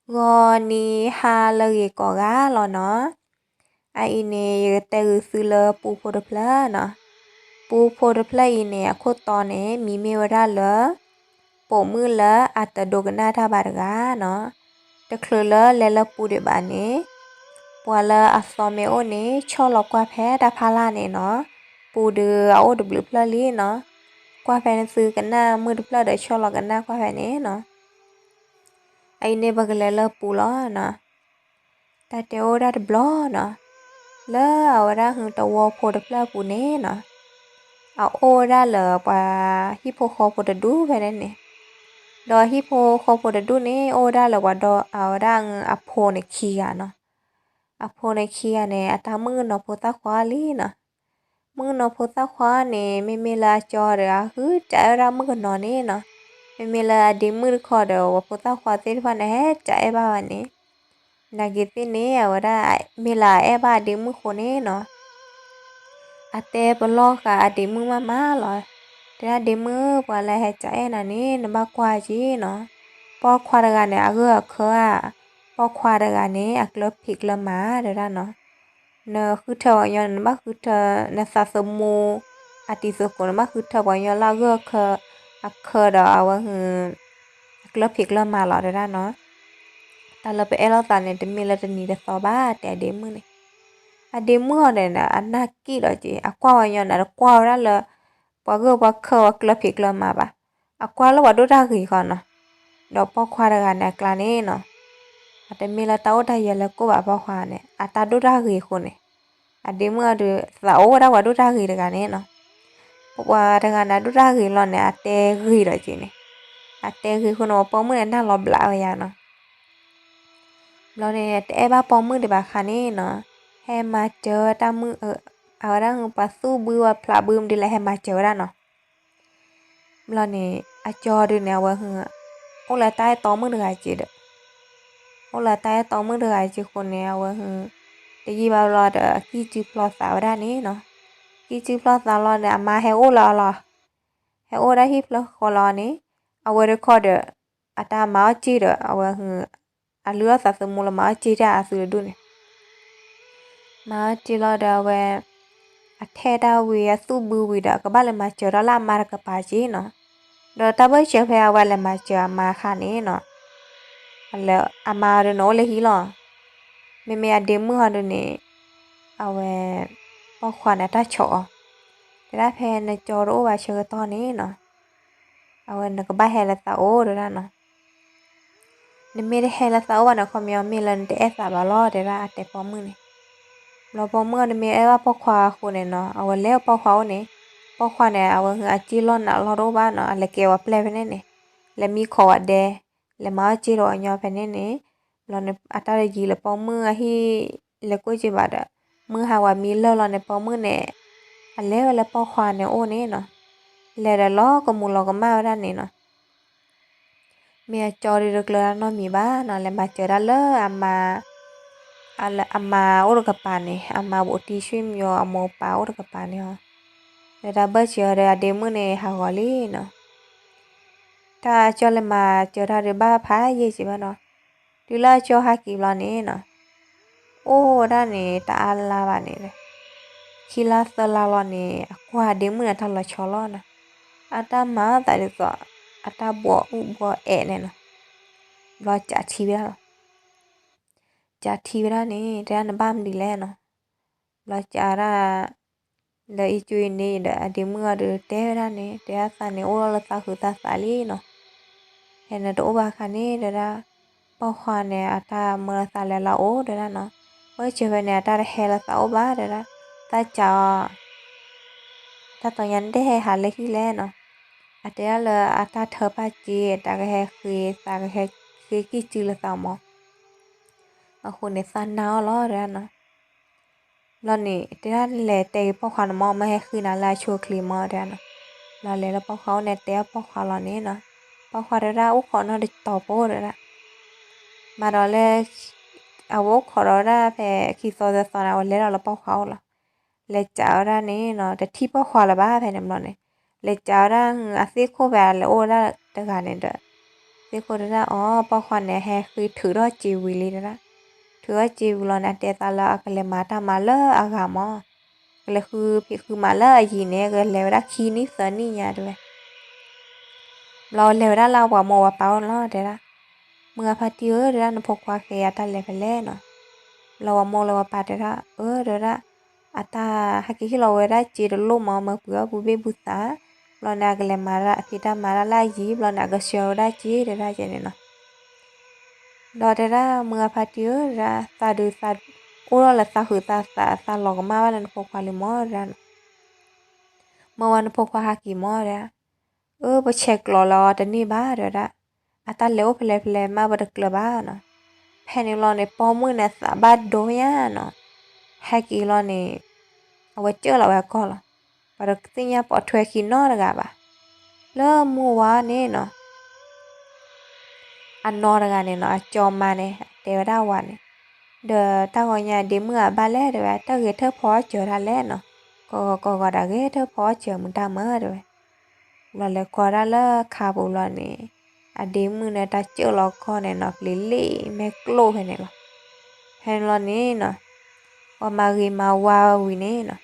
ဂီၤနံၤဟါလၢအဂ့ၤကိးဂၤလီၤနီၤ. အအံၤန့ၣ် ယကတဲဂုာ်သုလၢပူဖိတဖျၢၣ်နီၤ. ပူဖိတဖျၢၣ်အံၤန့ၣ် အခိၣ်တီန့ၣ် မံၤမ့ၢ်ဝဲဒၣ်လၢ ပိာ်မုၣ်လၢအတဒိကနၣ်တၢ်ဘၣ်တဂၤနီၤ. တချုးလၢလဲၤလၢပူဒံးဘၣ်န့ၣ် ပှၤလၢအသီမ့ၢ်အိၣ်န့ၣ် ဆီၣ်လီၤကွၢ်ဖဲတၢ်ဖးလာ်န့ၣ်နီၤ. ပူဒုးအအိၣ်တဘျုးဖျၢၣ်လံနီၤ. ကွၢ်ဖဲန့ၣ်သုကနၣ်မုၢ်တဖျၢၣ်ဒီးဆီၣ်လီၤကနၣ်ကွၢ်ဖဲန့ၣ်နီၤ. အအံၤန့ၣ်ပကလဲၤလၢပူလီၤနီၤ. တၢ်တဲအိၣ်ဒၣ်တဘျီနီၤ. လၢအဝဲဒၣ်ဟုတဝီဖိတဖျၢၣ်အပူၤန့ၣ်နီၤ, အအိၣ်ဝဲဒၣ်လၢပှၤဟံၣ်ဖိဃီဖိတဒူၣ်ဖဲန့ၣ်န့ၣ်. ဒီးဟံၣ်ဖိဃီဖိတဒူၣ်န့ၣ် အိၣ်ဝဲဒၣ်လၢပှၤဒီ အဝဲဒၣ်အဖိန့ၣ်ခံဂၤနီၤ. အဖိန့ၣ်ခံဂၤန့ၣ် အတၢ်မုၣ်ကနီၤဖိသၣ်ခွါလံနီၤ. မုၣ်ကနီၤဖိသၣ်ခွါန့ၣ် မ့မ့ၢ်လၢအကၠီဒီး အဟုတၢ်အဲၣ်ဝဲဒၣ်မုၣ်ကနီၤန့ၣ်နီၤ. မ့မ့ၢ်လၢအဒ့မုၣ်တခီဒီး ပှၤဖိသၣ်ခွါသ့ၣ်တဖၣ်န့ၣ် ဟဲတၢ်အဲၣ်ဘၣ်ဝဲန့ၣ်. နာ်က့ၤသ့ၣ်န့ၣ် အဝဲဒၣ်မ့ၢ်လၢအအဲၣ်ဘၣ်အဒ့မုၣ်ဃိန့ၣ်နီၤ, အတဲပလီၢ်ဃာ်အဒ့မုၣ်မးမးလီၤ. တဲဒၣ်ဒ့မုၣ် ပှၤလၢဟဲတၢ်အဲၣ်နၤန့ၣ် နဘၣ်ကွၢ်က့ၤနီၤ. ပိာ်ခွါတဂၤန့ၣ် အဂၢၢ်အခၢဧါ, ပိာ်ခွါတဂၤန့ၣ် အကျၢဖံးကျၢမၤတဲဒၣ်နီၤ. နဃုထၢပှၤကညီန့ၣ် နဘၣ်ဃုထၢ နသးသမူ အတံၤသကိးန့ၣ် ဘၣ်ဃုထၢပှၤကညီလၢအဂၢၢ်အခၢ အခၢဒီးအဝဲဟု အကျၢဖံးကျၢမၤလီၤတဲဒၣ်နီၤ. တၢ်လၢပအဲၣ်လိာ်သးန့ၣ် တမ့ၢ်လၢတနံၤတသီဘၣ် တဲအဒ့မုၣ်န့ၣ်. အဒ့မုၣ်အီၤန့ၣ် အနၢ်ကံၣ်ဒီးက့ၤ အကွၢ်ပှၤကညီန့ၣ် တကွၢ်ဝဲဒၣ်လၢ ပှၤဂၢၢ်ပှၤခၢၢ်ပှၤကျၢဖံးကျၢမၤဘၣ်. အကွၢ်လၢပှၤဒိၣ်တၢ်ဂ့ၤဃီနီၤ. ဒီးပိာ်ခွါတဂၤန့ၣ်အကျါန့ၣ်နီၤ, အတမ့ၢ်လၢတၢ်အိၣ်တၢ်ယၢၤလၢကိၣ်ဘၣ်ပိာ်ခွါန့ၣ် အတၢ်ဒိၣ်တၢ်ဂ့ၤအဃိန့ၣ်, အဒ့မုၣ်အီၤဒုး သးအိၣ်ဝဲဒၣ်ပှၤဒိၣ်တၢ်ဂ့ၤတဂၤန့ၣ်နီၤ. ပှၤတဂၤန့ၣ် အဒိၣ်တၢ်ဂ့ၤလီၤန့ၣ် အတဲဂ့ၤဒီးက့ၤန့ၣ်, အတဲဂ့ၤအဃိန့ၣ် ပှၤပိာ်မုၣ်န့ၣ် နၢ်လီၤဘျးဝဲယါနီၤ. ဘျီန့ၣ် တအဲၣ်ဘၣ်ပိာ်မုၣ်ဒံးဘၣ်အခါန့ၣ်နီၤ, ဟဲမၤစၢၤတၢ်မုၣ်, အဝဲဒၣ်ပှၤသူၣ်ဘုပှၤဖျးဘုမနုၤလဲၣ် ဟဲမၤစၢၤဝဲဒၣ်နီၤ. ဘျီန့ၣ် အကၠီဒုးန့ၣ် အဝဲဟု အိၣ်လၢတၢ်အဲၣ်တီမုၣ်တဂၤက့ၤဒီး, အိၣ်လၢတၢ်အဲၣ်တီမုၣ်တဂၤက့ၤအဃိန့ၣ် အဝဲဟု တယံာ်ဘၣ်ဘျီဒီး အကံၣ်စုဖျီသးဝဲဒၣ်န့ၣ်နီၤ. ကံၣ်စုဖျီသးလီၤန့ၣ် အမါဟဲအိၣ်လၢအီၤလီၤ. ဟဲအိၣ်ဒၣ်ဟံၣ်ဖျၢၣ်ဃီလီၤန့ၣ်, အဝဲတခီဒီး အတၢ်မၤအီၣ်စ့ၢ်ဒီး အဝဲဟု အလုၢ်အီၣ်သးသမူလၢမၤအီၣ်စ့ၢ်တၢ်အသုးတဒူၣ်န့ၣ် မၤအီၣ်စ့ၢ်လီၤဒီးအဝဲ အထဲတၢ်ဝံၤ အသူၣ်ဘုဝံၤဒီး အကဘၣ်လဲၤမၤစၢၤတၢ်လၢအမါတကပၤက့ၤနီၤ. ဒီးတၢ်ဘၢၣ်စၢၤဖဲအဝဲလဲၤမၤစၢၤအမါအခါန့ၣ်နီၤ, လၢအမါအီၤဒုးန့ၣ် အိၣ်လၢဟံၣ်လီၤ. မ့မ့ၢ်အဒ့မုၣ်အီၤဒုးန့ၣ် အဝဲ ပိာ်ခွါန့ၣ် အတၢ်ဆီၣ်အီၤ, တဲဒၣ်ဖဲနကၠီတအိၣ်ဘၣ်ဆၢကတီၢ်န့ၣ်နီၤ, အဝဲနကဘၣ်ဟဲလၢသးအိၣ်တဲဒၣ်နီၤ. နမ့ၢ်တဟဲလၢသးအိၣ်ဘၣ်န့ၣ် ခီပညီမ့ၢ်လၢနတအဲၣ်သးဘၣ်လီၤ တဲဒၣ်အတဲပိာ်မုၣ်န့ၣ်. ဘျီပိာ်မုၣ်အီၤတမ့ၢ်အဲၣ်ဘၣ်ပိာ်ခွါအဃိန့ၣ်နီၤ, အဝဲလဲၤပိာ်ခွါအိၣ်န့ၣ်, ပိာ်ခွါန့ၣ် အဝဲဟုအစ့ၢ်လီၢ်နးလီၢ်တအိၣ်ဘၣ်နီၤ, အလဲၤကဲဝဲပျဲၢ်ဖဲန့ၣ်န့ၣ်, လဲၤမံခိးဝဲဒဲ, လဲၤမၤအီၣ်စ့ၢ်ဒီးအီၤညီဖဲန့ၣ်န့ၣ်, ဘျီန့ၣ် အတၢ်တယံာ်လၢပိာ်မုၣ်အဟံၣ် လဲၤကွၢ်က့ၤဘၣ်ဒီး, မုၢ်ဟါဝဲမံလၢာ်လီၤန့ၣ် ပိာ်မုၣ်န့ၣ် အလဲၤဝဲလၢပိာ်ခွါန့ၣ်အိၣ်န့ၣ်နီၤ, လဲၤဒီးလီၤကမူၤလီၤကမၣ်ဝဲဒၣ်န့ၣ်နီၤ. မ့ၢ်အကၠီဒုးတကျၢၤတၢ်နီတမံၤဘၣ်နီၤ, လဲၤမၤစၢၤဒၣ်လၢအမါ, အမါအိၣ်တကပၤန့ၣ်, အမါဘူးတံၢ်ဆံမီၤအမိၢ်ပၢ်အိၣ်တကပၤန့ၣ်ဟီ, ဒီးတၢ်ဘၢၣ်စၢၤအီၤဒီးအဒ့မုၣ်န့ၣ် ဟးဂီၤလံနီၤ. တၢ်အကၠီလဲၤမၤစၢၤတၢ်ဒုးဘၣ်ဖးယံာ်က့ၤဘၣ်နီၤ, တုၤလၢအကၠီဟဲက့ၤဘျီန့ၣ်နီၤ, အိၣ်ဝဲဒၣ်န့ၣ် တအါလါဘၣ်န့ၣ်, ခံလါသၢလါလီၤန့ၣ် အကွၢ်ဒ့မုၣ်န့ၣ် အတၢ်လီၤဆီလီၤနီၤ, အတၢ်မၤအသးဒ်သိး အတၢ်ဘှီအူၣ်ဘှီအဲးန့ၣ်နီၤ, ဘျီကးထံဝဲဒၣ်လီၤ. ကးထံဝဲဒၣ်န့ၣ် တဲဒၣ်နဘၣ်မနုၤလဲၣ်နီၤ, ဘျီကးဒၣ် လၢအံၤကၠိအံၤန့ၣ်ဒီး အဒ့မုၣ်အီၤဒုးတဲဝဲဒၣ်န့ၣ် တဲဒၣ်သးန့ၣ်အိၣ်လီၤလၢသးဃုာ်သးသးလံနီၤ, ဟဲနတအိၣ်ဘၣ်အခါန့ၣ် တဲဒၣ် ပိာ်ခွါန့ၣ် အတၢ်မၢလၢသးလဲၤလၢအအိၣ်တဲဒၣ်နီၤ, ဘၢၣ်စၢၤဖဲန့ၣ် အတၢ်တဟဲလၢသးအိၣ်ဘၣ်တဲဒၣ်, သးကးအီၤ တၢ်တီညါနတဟဲဟးလၢဟံၣ်လဲၣ်နီၤ, အတဲဒၣ်လၢအတၢ်ထၢပာ်က့ၤ တၢ်ကဟဲဃ့ သးကဟဲဃ့ကံၣ်စုလၢသးမၢ်, အဃိန့ၣ်သးနာ်အီၤလီၤတဲဒၣ်နီၤ. ဘျီန့ၣ် တဲဒၣ်လဲၤတဲက့ၤပိာ်ခွါန့ၣ်မၢ် မၢဟဲဃ့နၤလၢအဆိအချ့မၢ်တဲဒၣ်နီၤ, ဘျီလဲၤလၢပိာ်ခွါအိၣ်န့ၣ် တဲပိာ်ခွါလီၤန့ၣ်နီၤ, ပိာ်ခွါတဲဒၣ်အိၣ်ခိးနီတတီၤဖိတဲဒၣ်, မၤဒီးလၢ အဝဲအိၣ်ခိးဒီးဝဲဒၣ်ဖဲခံသီသၢသီန့ၣ် အဝဲလဲၤဒီးလၢပိာ်ခွါအိၣ်လီၤ. လဲၤကးဝဲဒၣ်န့ၣ်နီၤ တထံၣ်ပိာ်ခွါလၢၤဘၣ်ဖဲန့ၣ်ဘျီန့ၣ်, လဲၤကးဝဲဒၣ်အသ့ၣ်ခိၣ်ဖဲလဲၤအိၣ်ဝဲဒၣ်တဂၤန့ၣ်ဒီး, သ့ၣ်ခိၣ်တဲဒၣ်အီၤ ပိာ်ခွါန့ၣ် ဟဲဃ့ထုးထီၣ်စ့ဝံၤလံတဲဒၣ်, ထုးထီၣ်စ့ဝံၤလီၤန့ၣ် အတဲသးလၢအကလဲၤမၤတၢ်မၤလၢအဂၤမၢ်, ကလဲၤဃုဖံးဃုမၤလၢအယံၤန့ၣ် ကလဲၤဝဲဒၣ်ခံနံၣ်သၢနံၣ်ညါတဲဝဲ ဘျီဝဲလဲၤဝဲဒၣ်လၢပှၤမိၢ်ပှၤပၢ်အိၣ်န့ၣ်လီၤ တဲဒၣ်, မုၢ်ဂၤဖါတံၢ်ဧၢ တဲဒၣ် နဖိခွါဃ့အတၢ်လဲၤဖဲလဲၣ်နီၤ. ဘျီပှၤမိၢ်လၢပှၤပၢ်တဲဒၣ် အၢ တဲဝဲဒၣ်, အတၢ်ဟဲက့ၤဟ့ၣ်လီၤဝဲဒၣ်စ့တလိၣ်မၢ် မၤပှဲၤအီၣ်ပူၤဘ့ၣ်ပူၤသး, ဘျီန့ၣ် အကလဲၤမၤဖံးတၢ်မၤတၢ်လၢအယံၤ ဘျီန့ၣ် အကဆှၢဝဲဒၣ်စ့ တဲဒၣ်ကဲန့ၣ်နီၤ. ဒီးတဲဒၣ် မုၢ်ဂၤဖါတံၢ်ဧၢ တဲဒၣ် သးဒုးသး အိၣ်ထီၣ်လၢသးဟုးသးသး သးလီၤကမၣ်ဘၣ်လၢနဖိခွါလံမၢ် တဲဒၣ်နီၤ. မၢဝဲနဖိခွါဟးက့ၤမၢ် တဲဒၣ်, အၢ ပဆဲးကျိးလၢအီၤတန့ၢ်ဘၣ် တဲဝဲဒၣ်, အတၢ်လဲၤအိၣ်ဖဲလဲၣ်ဖဲလဲၣ်မး ပတကျၢၤဘၣ်နီၤ. ဖဲန့ၣ်လီၤန့ၣ် ပိာ်မုၣ်န့ၣ် သးဘၣ်ဒိညါနီၤ. ဟဲက့ၤလီၤန့ၣ် အဝဲစၢၢ်လီၤဝဲအကီၢ်လီၤ. ပှၤတသ့ၣ်ညါပိာ်ထွဲခံနီတဂၤဘၣ်. လၢမုၢ်ဝါန့ၣ်နီၤ အနီၢ်တဂၤန့ၣ်နီၤ အကၠီမါန့ၣ် အတဲဝဲဒၣ်ဝၤန့ၣ်, ဒီးတၢ်ဂီၤညါဒ့မုၣ်အဘၣ်လဲၣ် တဲဝဲ, တၢ်ဂဲၤထၢၣ်ဖီအီၣ်စၢၤတၢ်လဲၣ်နီၤ, ကီကီကီကီဒၣ်ဂဲၤထၢၣ်ဖီအီၣ်စၢၤမုၢ်တၢ်မၢ တဲဝဲ. ဘျီလဲၤကွၢ်ဒၣ်လၢခါပူၤဘျီန့ၣ် အဒ့မုၣ်န့ၣ် တၢ်စၢၢ်လီၤကီၢ်န့ၣ်နီၤ ပျံၤလံမဲာ်ကျိၣ်ဖဲန့ၣ်လီၤ. ဖဲန့ၣ်လီၤန့ၣ်နီၤ ပှၤမၤဂ့ၤမၤဝါဝံၤန့ၣ်နီၤ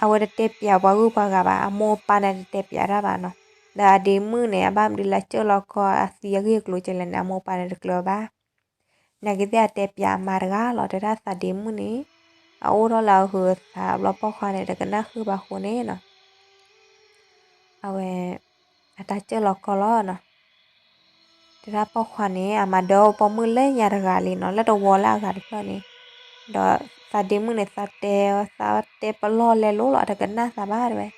အဝဲတတဲပျးပှၤဂုၤပှၤဂၤဘၣ်, အမိၢ်အပၢ်န့ၣ်တတဲပျးတၢ်ဘၣ်နီၤ. ဒီးအဒ့မုၣ်န့ၣ် အဘၣ်မနုၤလၢစၢၢ်လီၤကီၢ်အသံအဂ့ၢ်အကျိၤကဲလဲၣ်န့ၣ် အမိၢ်အပၢ်န့ၣ်တကျၢၤဘၣ်. နာ်က့သ့ၣ်အတဲပျးအမါတဂၤလီၤ တဲဒၣ်သးဒ့မုၣ်န့ၣ် အအိၣ်ထီၣ်လၢအဟုးအသးဘျီပိာ်ခွါန့ၣ် တကနၣ်ဃုာ်ဘၣ်အဃိန့ၣ်နီၤ အဝဲ အတၢ်စၢၢ်လီၤကီၢ်လီၤနီၤ. တဲဒၣ်ပိာ်ခွါန့ၣ် အမၤဒၢပိာ်မုၣ်လၢညါတဂၤလံနီၤ လၢတဝီလၢအဂၤတဖျၢၣ်န့ၣ်, ဒီးသးဒ့မုၣ်န့ၣ် သးတဲ သးတဲပလီၢ်လဲလိၤလီၤ တကနၣ်သးဘၣ်တဲဝဲ.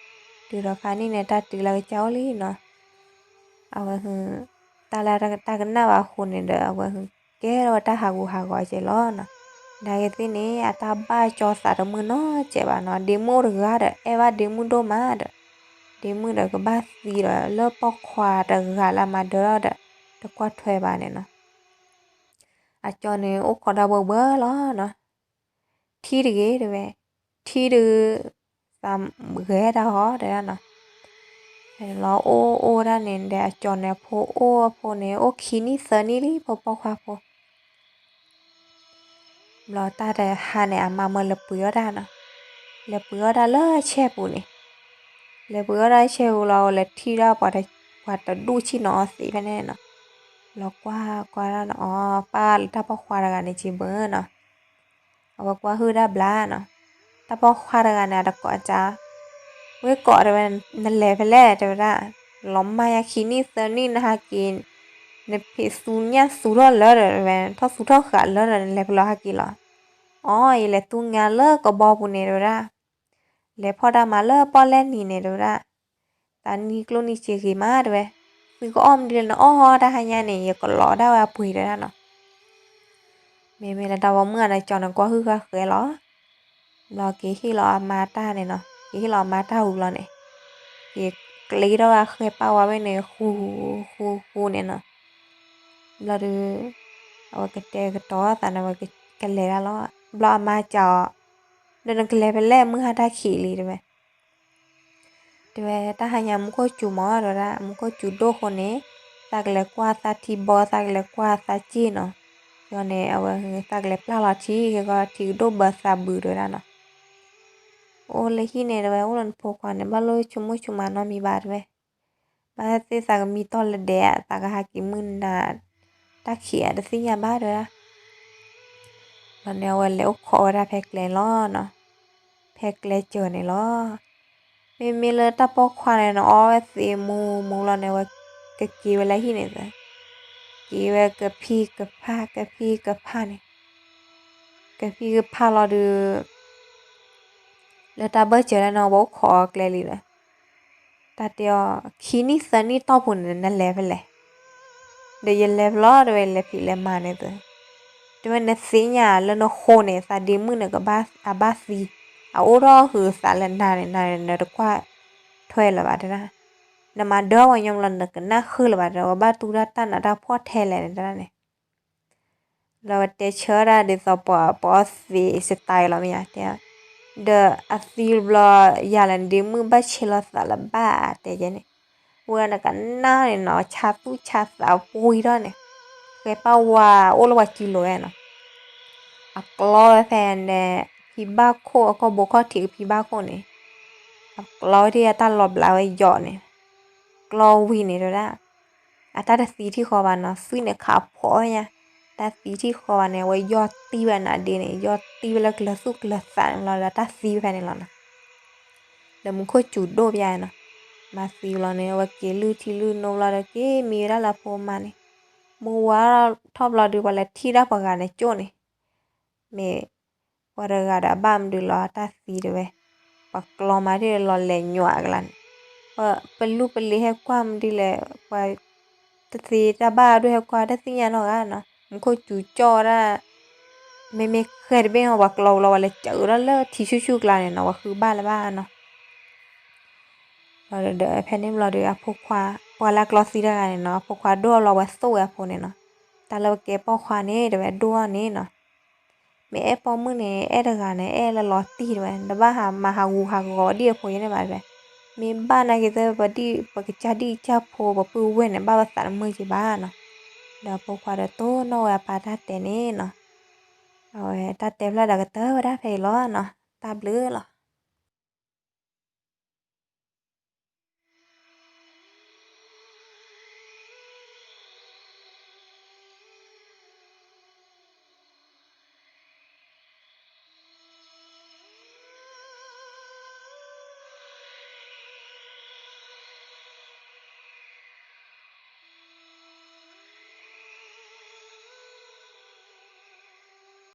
တုၤဒီးခါန့ၣ်န့ၣ် တၢ်တုၤလၢကစၢ်အိၣ်လံနီၤ. အဝဲ တၢ်လၢတၢ်ကနၣ်ဘၣ်အဃိန့ၣ်ဒီး အဝဲ ကဲထီၣ်ဝဲတၢ်ဟးဂူာ်ဟးဂီၤကဲလီၤနီၤ. နာ်က့သ့ၣ်န့ၣ် အတၢ်ဘၣ်ကၠီသးတမုာ်နီတစဲးဘၣ်နီၤ ဒ့မုၣ်အိၣ်တဂၤဒီး အဲၣ်ဘၣ်ဒ့မုၣ်ဒိၣ်မးဒီး ဒ့မုၣ်ဒီးကဘၣ်သံဒီး လၢပိာ်ခွါတဂၤလၢအမၤဒၢထီၣ်ဒီး တကွၢ်ထွဲဘၣ်န့ၣ်နီၤ. အကၠီန့ၣ် အိၣ်ခိးတၢ်ဘှီဘှီလီၤနီၤ. ထံၣ်တဂ့ၤတဲဝဲ, ထံၣ်ဒုး သးဂဲၤတၢ်ဟီတဲဒၣ်နီၤ. ဖဲန့ၣ်လီၤအိၣ်အိၣ်ဒၣ်န့ၣ်ဒီး အကၠီန့ၣ် အဖိအိၣ်အဖိန့ၣ် အိၣ်ခံနံၣ်သၢနံၣ်လံ ဖိပိာ်ခွါဖိ ဘျီတၢ်တဟါန့ၣ် အမါမၢလဲၤပှ့ၤအီၣ်တၢ်နီၤ. လဲၤပှ့ၤအီၣ်တၢ်လၢဆဲပူၤန့ၣ်, လဲၤပှ့ၤအီၣ်တၢ်ဆဲပူၤလီၤ လဲၤထံၣ်ဒၣ်ပှၤတဒူၣ်ဆ့ၣ်နီၤအီၤသံဖဲန့ၣ်နီၤ. လီၤကွၢ်ကွၢ်ဒၣ်နီၤ အီၤ ပၢ်လၢတၢ်ပိာ်ခွါတဂၤန့ၣ်က့ဘၢနီၤ. အဝဲကွၢ်ဟုၣ်ဒၣ်ဘျါနီၤ. တၢ်ပိာ်ခွါတဂၤန့ၣ် အတကိးအကါ ဝ့ၢ်ကိးတဲဝဲ, နလဲၤဖဲလဲၣ်တဲဝဲဒၣ်, လီၤမၢ်ယခံနံၣ်သၢနံၣ်နဟးက့ၤ, နဖံးသူညၣ်သူထီၣ်လၢဒီးဝဲ ထီၣ်သူထီၣ်ဃာ်လၢဒီး နလဲၤဖဲလဲၣ်ဟးက့ၤလီၤ. အီၤ ယလဲၤသူငါလၢကဘီပူၤန့ၣ်တဲဝဲဒၣ်, လဲၤဖီၣ်တၢ်မၤလၢပီၣ်လဲၣ်နံၤန့ၣ်တဲဝဲဒၣ်, သးနံၤကျိၣ်နံၤစ့ဂ့ၤမးတဲဝဲ, သုကအီၣ်မနုၤလဲၣ်နအီၣ်ဟီတၢ်ဟါညါန့ၣ် ယကလီၤဒၣ်ဝဲအပှ့ၤတဲဒၣ်နီၤ. မ့မ့ၢ်လၢတၢ်ပိာ်မုၣ်န့ၣ် ကၠီန့ၣ်ကွၢ်ဟုၣ်ဃာ်ဃဲလီၤ. ဘျီက့ၤဟ့ၣ်လီၤအမါတၢ်န့ၣ်နီၤ, က့ၤဟ့ၣ်လီၤအမါတၢ်ဝံၤလီၤန့ၣ်, က့ၤကျ့ထီၣ်ဝဲအဃဲပၢ်ဝါဝဲန့ၣ် ဃူ ဃူ ဃူန့ၣ်နီၤ. ဘျီဒီး အဝဲကတဲာ်ကတီၤသးန့ၣ် အဝဲကလဲၤဒၣ်လီၤ. ဘျီအမါစံးအီၤ, ဒီးနကလဲၤဖဲလဲၣ် မုၢ်ဟါတၢ်ခံးလံတဲဝဲ. တဲဝဲ တၢ်ဟါညါမူခိၣ်စူၤမး တဲဝဲဒၣ်, မူခိၣ်စူၤဒိၣ်ဃိန့ၣ် သးကလဲၤကွၢ်သးထံဘီ သးကလဲၤကွၢ်သးစ့ၣ်နီၤ. ယီၤန့ၣ် အဝဲ သးကလဲၤပျၢ်လီၤထံ က့ၤကီထံကဒိၣ်ဘၢသးဘုးတဲဝဲဒၣ်နီၤ. အိၣ်လၢဟံၣ်န့ၣ်တဲဝဲ အိၣ်လၢနဖိခွါန့ၣ် ဘၣ်လိၣ်ဆိကမိၣ်ဆိကမးနီတမံၤဘၣ်တဲဝဲ. ဘၣ်သ့ၣ်သးကမံတီၢ်လၢဒဲး သးကဟးက့ၤမုၢ်နၤ တၢ်ခံးအတသ့ၣ်ညါဘၣ်တဲဝဲဒၣ်. ဘျီန့ၣ် အဝဲလဲၤအိၣ်ခိးဝဲဒၣ်ဖဲကျဲလီၤနီၤ. ဖဲကျဲစၢၤန့ၣ်လီၤ. မ့မ့ၢ်လၢတၢ်ပိာ်ခွါန့ၣ် နအီၣ်ဝဲသ့မူမူလီၤန့ၣ် အဝဲကက့ၤဝဲလၢဟံၣ်န့ၣ်သ့, က့ၤဝဲကဖံးကဖၣ် ကဖံးကဖၣ်န့ၣ်, ကဖံးကဖၣ်လီၤဒုး လၢတၢ်ဘၢၣ်စၢၤလၢန့ၣ် အဝဲအိၣ်ခိးအီၤကျဲလံဒီး တၢ်တဲအီၤ ခံနံၣ်သၢနံၣ်တီၢ်ပူၤန့ၣ် နလဲၤဖဲလဲၣ်. ဒီးယလဲၤဖဲလဲၣ်တဲဝဲ လဲၤဖံးလဲၤမၤန့ၣ်သ့, တဲဝဲနသ့ၣ်ညါလၢနဃိန့ၣ် သးဒ့မုၣ်န့ၣ် ကဘၣ်အဘၣ်သံ, အအိၣ်ထီၣ်ဟုးသးလၢနၤန့ၣ် နၤန့ၣ် နတကွၢ်ထွဲလၢၤဘၣ်တဲဒၣ်, နမၤဒၢပှၤညီလီၤ နကနၣ်ဃုာ်လၢၤဘၣ်တဲ ဝဲဘၣ်တူၢ်တၢ်တၢ်နးတၢ်ဖှီၣ်ထဲလဲၣ်န့ၣ်တဲဒၣ်န့ၣ် လီၤဝဲတဲဆၢဒၣ်ဒ်သိးပှၤပအီၣ်သ့စတၢ်လီၤမ့ၢ်ဧါတဲ, ဒီးအသံဘျီ ယၤလၢနဒ့မုၣ်ဘၣ်ဆဲးလီၤသးလၢၤဘၣ်တဲကဲန့ၣ်, ဝဲနကနၣ်န့ၣ်နီၤ ဆါသူၣ်ဆါသးပှံၤထီၣ်န့ၣ်, ဃဲပၢ်ဝါအိၣ်လၢပှၤစုလိၤဝဲနီၤ, အကျီဝဲဖဲန့ၣ် ဖံဘၣ်ခိၣ်အကီၢ်ဘိခီၣ်ထံးကဖံဘၣ်ခိၣ်န့ၣ်, အကျီဝဲဒၣ်အတၢ်လီၤဘျးဝဲယီၤန့ၣ်, ကျီဝံၤန့ၣ်တဲဝဲဒၣ် အတၢ်တသံထံၣ်ဃီဘၣ်နီၤ, သွံၣ်န့ၣ်ခးဖှီၣ်ဝဲညါ, တၢ်သံထံၣ်ဃီဘၣ်န့ၣ် အဝဲယီၢ်တံၢ်ဝဲနၤဒ့န့ၣ် ယီၢ်တံၢ်ဝဲလၢကျၢၤသူၣ်ကျၢၤသးန့ၣ်လီၤဒီး တၢ်သံဝဲဖဲန့ၣ်လီၤနီၤ. ဒီးမူခိၣ်စူၤဒိၣ်ပယါနီၤ, မၤသံလီၤန့ၣ် အဝဲက့ၤလုၢ်ထံလုၢ်နိဘျီဒီး က့ၤမံဝဲဒၣ်လၢအဖိမါန့ၣ်, မုၢ်ဝါထီၣ်ဘျီဒုး ပှၤလဲၤထံၣ်ဒၣ်ပှၤဂၤန့ၣ်ကၠိၣ်န့ၣ်, မ့ၢ် ပှၤတဂၤဒီးအဘၣ်မနုၤလီၤတၢ်သံတဲဝဲ, ပှၤကျီမးဒ်လီၤလဲၤညွးအကျါန့ၣ်, ပလူၢ်ပလ့ၤဟဲကွၢ်မနုၤလဲၣ်, ပှၤ တသ့တၢ်ဘၣ်ဒိၣ်ဟဲကွၢ်တသ့ၣ်ညါနီတဂၤနီၤ, မူခိၣ်စူၤကၠီၣ်ဝဲဒၣ်, မ့မ့ၢ်ဃဲတဘ့ၣ်နီၤ ပှၤကျီဝံၤလီၤ ပှၤလဲၤစၢးဝဲဒၣ်လၢထံဆူၣ်ဆူၣ်ကျါန့ၣ်နီၤ ပှၤဃုဘၣ်လၢၤဘၣ်နီၤ. ဒီးဖဲန့ၣ်ဘျီဒီးအဖိခွါ, ပှၤလၢအကျီသံတဂၤန့ၣ်နီၤ အဖိခွါဒိၣ်အလီၤဝဲသိၣ်ဝဲအဖိန့ၣ်နီၤ, တၢ်လၢပကဲပိာ်ခွါန့ၣ် တဲဝဲဒိၣ်အီၤန့ၣ်နီၤ မ့ၢ်အဲၣ်ပိာ်မုၣ်န့ၣ် အဲၣ်တဂၤန့ၣ် အဲၣ်လၢလီၤတံၢ်တဲဝဲ, တဘၣ်ဟးမၤဟးဂူာ်ဟးဂီၤဒ်အဖိယဲန့ၣ်ဘၣ်တဲဝဲ, မ့ၢ်ဘၣ်နာ်က့ၤသၢပဒံၣ်ပကစၢ်ဒံၣ်ကစၢ်ဖိပပုၢ်ဝဲၢ်န့ၣ် ဘၣ်ပသးတမုာ်က့ၤဘၣ်နီၤ. ဒီးအဖိခွါဒီးတိၢ်နီၣ်ဝဲအပၢ်တၢ်တဲန့ၣ်နီၤ, အဝဲတၢ်တဲဖျါဒီးကတၢၢ်ဝဲဒၣ်ဖဲအံၤလီၤနီၤ, တၢ်ဘျုးလီၤ.